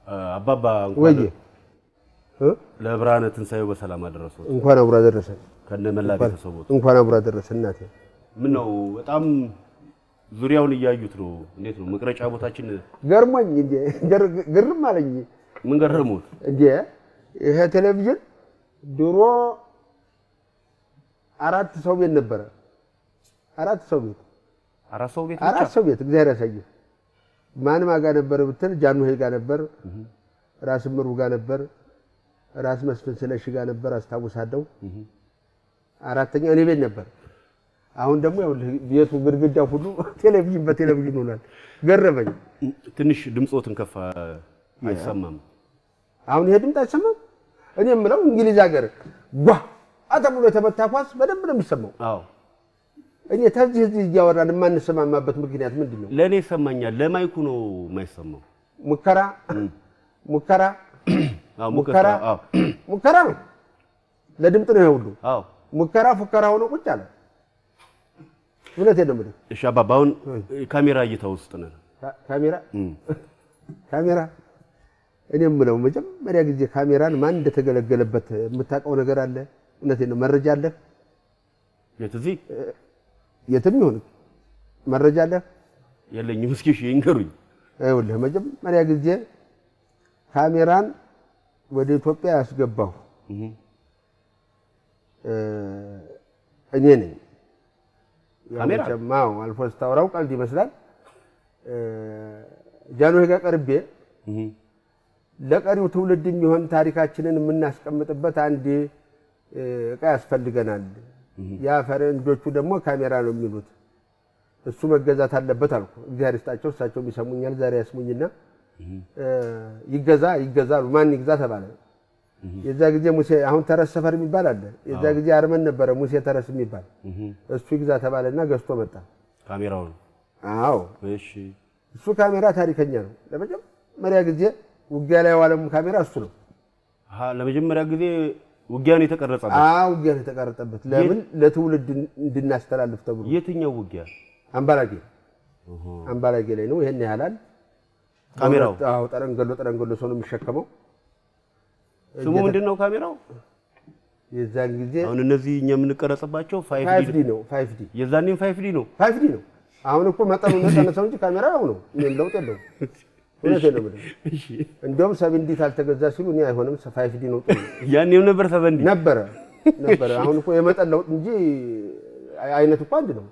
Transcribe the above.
አባባ እንኳን ወይዬ ለብርሃነ ትንሣኤው በሰላም አደረሰዎት። እንኳን አብሮ አደረሰን። ከነመላ ቤተሰቦት። እንኳን አብሮ አደረሰን እናቴ። ምን ነው በጣም ዙሪያውን እያዩት ነው። እንዴት ነው መቅረጫ ቦታችን? ገርሞኝ እንዴ፣ ግርም አለኝ። ምን ገረሙት? እንዴ ይሄ ቴሌቪዥን ድሮ 4 ሰው ቤት ነበረ። 4 ሰው ቤት፣ 4 ሰው ቤት፣ 4 ሰው ቤት እግዚአብሔር ያሳየህ። ማንም ጋ ነበር ብትል ጃንሆይ ጋ ነበር፣ ራስ ምሩ ጋ ነበር፣ ራስ መስፍን ስለሺ ጋ ነበር አስታውሳለሁ። 4ኛ እኔ ቤት ነበር። አሁን ደግሞ ይኸውልህ ቤቱ ግድግዳው ሁሉ ቴሌቪዥን በቴሌቪዥን ሆኗል። ገረመኝ። ትንሽ ድምፆትን ከፍ አይሰማም። አሁን ይሄ ድምፅ አይሰማም። እኔ የምለው እንግሊዝ ሀገር ጓ ተብሎ የተመታ ኳስ በደንብ ነው የሚሰማው። አዎ እኔ ተዚህ እዚህ እያወራን የማንሰማማበት ምክንያት ምንድን ነው? ለእኔ ይሰማኛል፣ ለማይኩ ነው የማይሰማው። ሙከራ ሙከራ ሙከራ ሙከራ ነው፣ ለድምፅ ነው ይሄ ሁሉ። አዎ ሙከራ ፉከራ ሆኖ ቁጭ አለ። እውነቴን ነው የምልህ። እሺ አባባ አሁን ካሜራ እይታ ውስጥ ነን። ካሜራ ካሜራ እኔ የምለው መጀመሪያ ጊዜ ካሜራን ማን እንደተገለገለበት የምታውቀው ነገር አለ? እውነቴን ነው። መረጃ አለህ? የት እዚህ የትም ይሁን መረጃ አለህ? የለኝም። እስኪ እሺ ይንገሩኝ። ይኸውልህ መጀመሪያ ጊዜ ካሜራን ወደ ኢትዮጵያ ያስገባሁ እኔ ነኝ። ካሜራ? አዎ፣ አልፎ ስታወራው ቀልድ ይመስላል። ጃንሆይ ጋር ቀርቤ ለቀሪው ትውልድ የሚሆን ታሪካችንን የምናስቀምጥበት አንድ እቃ ያስፈልገናል። ያ ፈረንጆቹ ደግሞ ካሜራ ነው የሚሉት፣ እሱ መገዛት አለበት አልኩ። እግዚአብሔር ይስጣቸው፣ እሳቸውም ይሰሙኛል። ዛሬ ያስሙኝና ይገዛ ይገዛ አሉ። ማን ይግዛ ተባለ። የዛ ጊዜ ሙሴ፣ አሁን ተረስ ሰፈር የሚባል አለ። የዛ ጊዜ አርመን ነበረ ሙሴ ተረስ የሚባል፣ እሱ ይግዛ ተባለና ገዝቶ መጣ ካሜራውን። አዎ እሺ እሱ ካሜራ ታሪከኛ ነው። ለመጀመሪያ ጊዜ ውጊያ ላይ የዋለም ካሜራ እሱ ነው። ለመጀመሪያ ጊዜ ውጊያ ነው የተቀረጸበት። አዎ ውጊያ ነው የተቀረጸበት። ለምን? ለትውልድ እንድናስተላልፍ ተብሎ። የትኛው ውጊያ? አምባላጌ፣ አምባላጌ ላይ ነው። ይሄን ያህላል ካሜራው። አዎ ጠረንገሎ ጠረንገሎ ሰው ነው የሚሸከመው። ስሙ ምንድን ነው ካሜራው? የዛን ጊዜ አሁን እነዚህ እኛ የምንቀረጽባቸው 5 D ነው። 5 D። የዛኔም 5 D ነው። 5 D ነው። አሁን እኮ መጠኑ ነጠነሰው እንጂ ካሜራ ያው ነው። ምንም ለውጥ የለውም። እውነቴን ነው የምልህ። እንደውም 7 D ካልተገዛ ሲሉ እኔ አይሆንም 5 D ነው ጥሩ። ያኔም ነበር 7 D? ነበረ ነበረ። አሁን እኮ የመጠን ለውጥ እንጂ አይነት እኮ አንድ ነው።